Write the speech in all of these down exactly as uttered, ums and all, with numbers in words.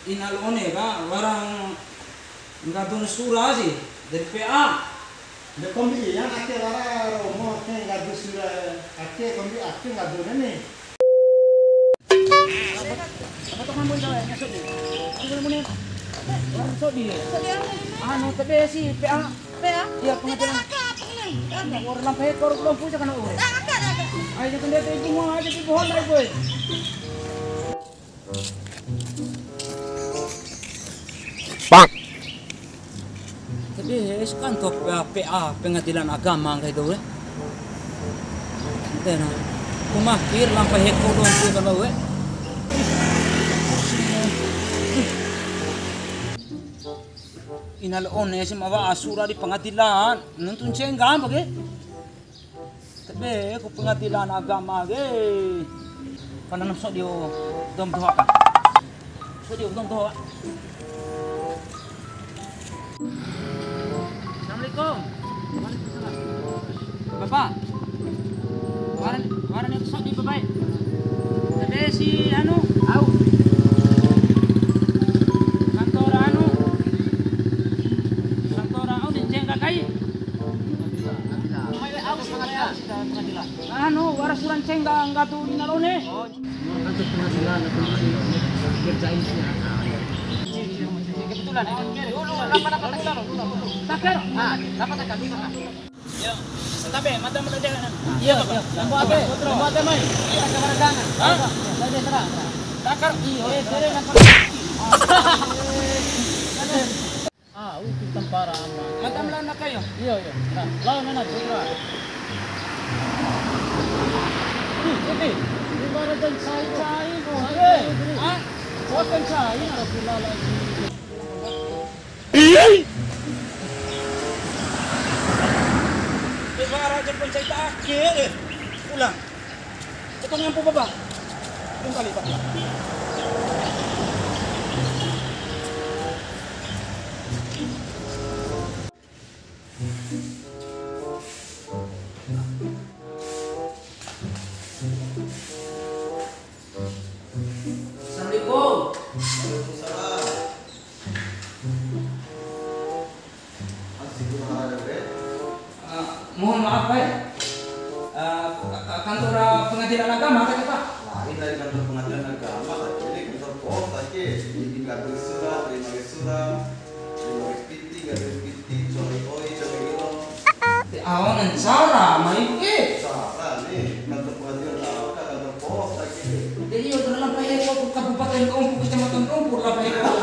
Ina la One ka, wara nggadu sura si, dari P A. De kombi iya, ake wara romo, ake nggadu sura, ake kombi, ake nggadu nani. Apa tuh kamu itu, ya, sodi? Apa namanya? Warna sodi. Sodi apa ini? Anu, tebe si P A. P A? Iya, pengajian. Kita pakai apa ini? Ada. Orang lampai ekor belum punya kena uang. Ada, ada, ada. Ayo, kita lihat ibu mau aja, ibu honda, ibu. Bang. Tapi es kantor P A, P A, Pengadilan Agama kayak itu, ya. Ede na. Ku makir lampa heko doang tu kalau, we. Ina la One si ma wa'a sura di pengadilan, nuntun cengga bage. Tebe ku pengadilan agama ke. Pananam sok dio dom doa. Sok dio dom doa. Assalamualaikum. Waalaikumsalam. Bapak. Waran, waran yang sok di Bapak. Tebe si anu, au. Kantor anu. Kantor au di Cengkakai. Anu, wara sura ncengga nggadu ina la One. Oh, kantor pengadilan, aku di sini, kerjain sih. Kebetulan ya. Dulu, kenapa, kenapa, kenapa? Takar. Ah, kenapa, kenapa? Iya. Santabe, mata mata dia kan. Iya, iya. Lampu ate, lampu ate mai. Kita ke mana sana? Hah? Tadi serang. Takar. Iya, eh, sere nampak. Ah, itu tempara ama. Mata melana kayo. Iya, iya. Nah, lawan anak putra. Ih, ini. Ini baru dan cai-cai, oh, eh. Hah? Bukan cai, harus dilala. Ih. Ini baru aja pun cerita akhir, eh. Pulang. Tukang ngampu, Bapak. Belum kali, Pak. Assalamualaikum. Waalaikumsalam. Masih belum ada, Bre? Eh, mohon maaf, Pak. Eh, ka-, ka-, kantor, eh, pengadilan agama, kan, Pak? Lain dari kantor pengadilan agama, tapi ini kantor pos, tapi ini nggak ada surat, terima kasih surat, terima kasih piti, nggak ada piti, coli oi, coli ilo. Te awan cara, mai ke? Cara nih, kantor pengadilan apa, kantor pos, tapi. Jadi, yo, terlalu banyak kok, kabupaten Dompu, kecamatan Dompu, lah, banyak kok.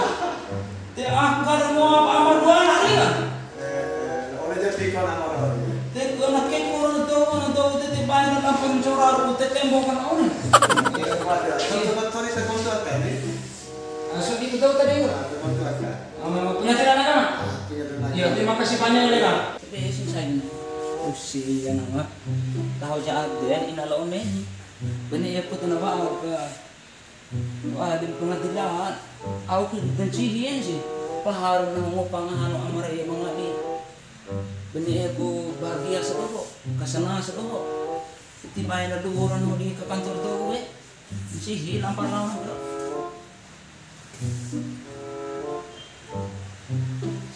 Te akar mo apa, ama dua anak ni kan? Eh, eh, oleh jadi kau nama orang. Te kau nak ke kau orang tahu, orang tahu, te, te banyak nak apa mencora aku, te tembok kan kau ni. Iya, wajar. Coba cari teman tuan kan ni. Ah, so itu tahu tadi, Bang? Ah, teman tuan kan. Ah, memang punya tidak ada, Kang? Ah, punya tidak ada. Iya, terima kasih banyak ya, Kang. Tapi ya, susah ini. Usia nama. Tahu ja ade, ina la One. Bene ya, putu na wa'a ka. Wa'a di pengadilan, au ku bencihi si. Paharu na ngopa ngahanu amara iya mangadi. Bene ku bahagia sadoho, kasana sadoho. Iti mai na duhu ra no di ka kantor doho we. Bencihi lampa lawan, bro.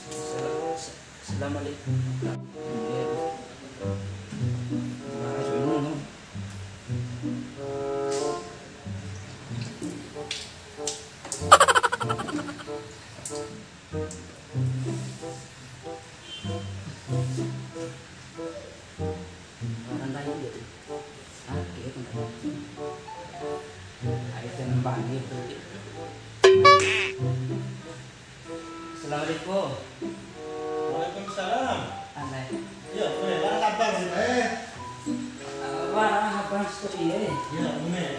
Sel-, se-, Assalamualaikum. Iya, Bu. Marah, Bu. Santai aja. Oke, santai. Ayo, saya nembang gitu. Assalamualaikum. Waalaikumsalam. Anai. Iya, boleh. Lah, kabar sih, eh? Apa, apa, story, eh? Iya, bener.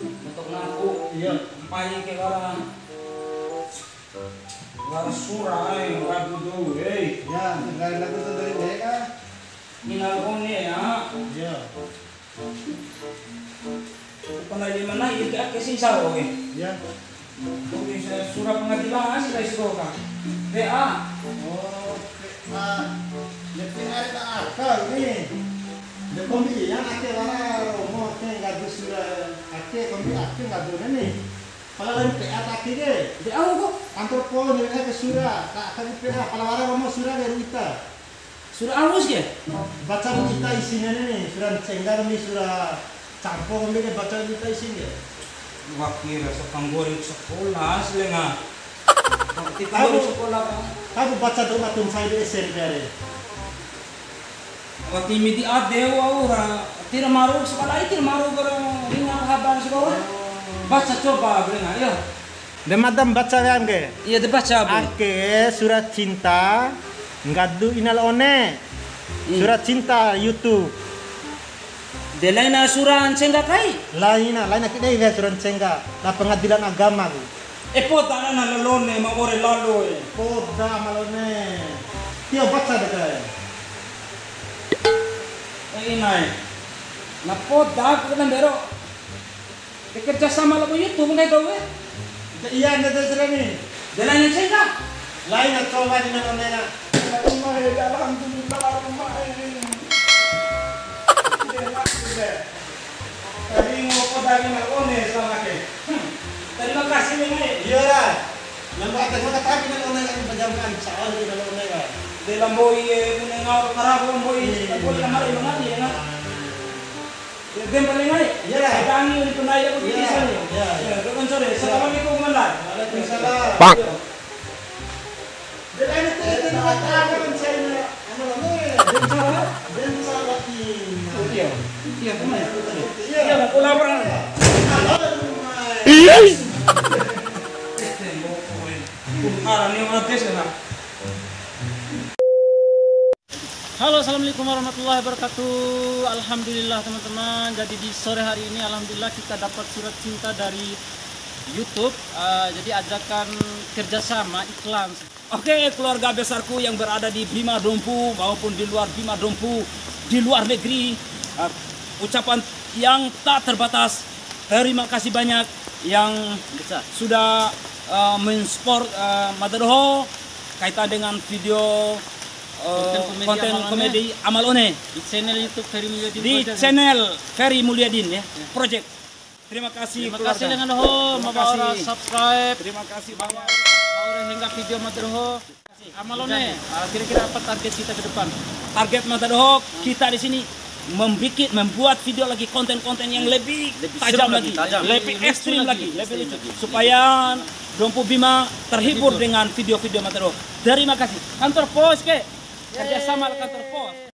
Untuk ngaku, iya, empai ke orang. Wara sura ai, ragu dou, hei. Ya, nggak lagu tuh dari mereka. Minal one ya. Iya. Pernah di mana itu ake sih sao, oke. Iya. Oke, saya surat pengadilan sih dari situ, Kak. P A. Oh, P A. Ya, P A tak akal nih. Ya, kombi yang ake wara romo, ake nggak ada surat, ake kombi ake nggak ada nih. Pala P A taki ke. De au ko. Kantor pos ni ke sura, tak akan P A, pala wara romo sura ke ita. Sura alus ke? Baca ita isina ni, sura cengga ni, sura campo ni ke baca ita isin ke. Wati rasa kanggori sekolah asli nga. Wati kanggori sekolah, Pak. Tahu baca doa tun saya di S M P hari. Wati midi ade wa ura, tira maru sekolah, tira maru karo ringa habar sekolah. Baca coba, Brenga, ya. De mada baca kan ke? Iya, de baca, Bu. Ake, surat cinta, nggadu ina la One. Hmm. Surat cinta, YouTube. De laina sura ncengga kai? Laina, laina kidai ya sura ncengga. La pengadilan agama ku. E poda na la One ma ore lalo e. Poda ma la One. Tio baca de kai. E ina e. Na poda ku na mbero. De kerja sama labo YouTube nggahi kau e? De iya, ndede sira ni. De laina ncengga? Laina coba di mana nena. Alhamdulillah, Alhamdulillah. Alhamdulillah. Tadi ngopo dari mana One selama ke? Hmm. Terima kasih, Bang, ya. Iya, lah. Yang buat aku kata di mana One yang berjamkan. Salah di mana One, kan? De lamboi, e, punya ngau, karabu lamboi, lamboi kamar, e, mangati, ya, kan? Ya, ben paling ai. Iya. Ai tangi ni penai aku di sana. Iya, iya. Ya, doakan sore. Assalamualaikum, Komandan. Waalaikumsalam. Bang. Iya. Iya. Iya, iya, iya. Iya, mau pulang, Bang. Iya. Arah ni orang tes, ya, Bang. Halo, assalamualaikum warahmatullahi wabarakatuh. Alhamdulillah, teman-teman. Jadi, di sore hari ini, alhamdulillah, kita dapat surat cinta dari YouTube. Eh, jadi, ajakan kerjasama iklan. Oke, keluarga besarku yang berada di Bima Dompu maupun di luar Bima Dompu, di luar negeri, eh, ucapan yang tak terbatas. Terima kasih banyak yang sudah, eh, mensupport, eh, Mada Doho kaitan dengan video, eh, konten komedi Amal One. Konten komedi Amal One. Di channel YouTube Ferry Mulyadin Project. Di channel Ferry Mulyadin, ya, Project. Terima kasih, keluarga. Terima kasih dengan Doho, terima kasih. Subscribe. Terima kasih banyak. Mau hengga video Mada Doho. Amal One, ah, kira-kira apa target kita ke depan? Target Mada Doho, kita di sini membuat, membuat video lagi, konten-konten yang lebih tajam lagi, lebih ekstrim lagi, lebih lucu, supaya Dompu Bima terhibur dengan video-video Mada Doho. Terima kasih. Kantor pos ke? Kerjasama kantor pos.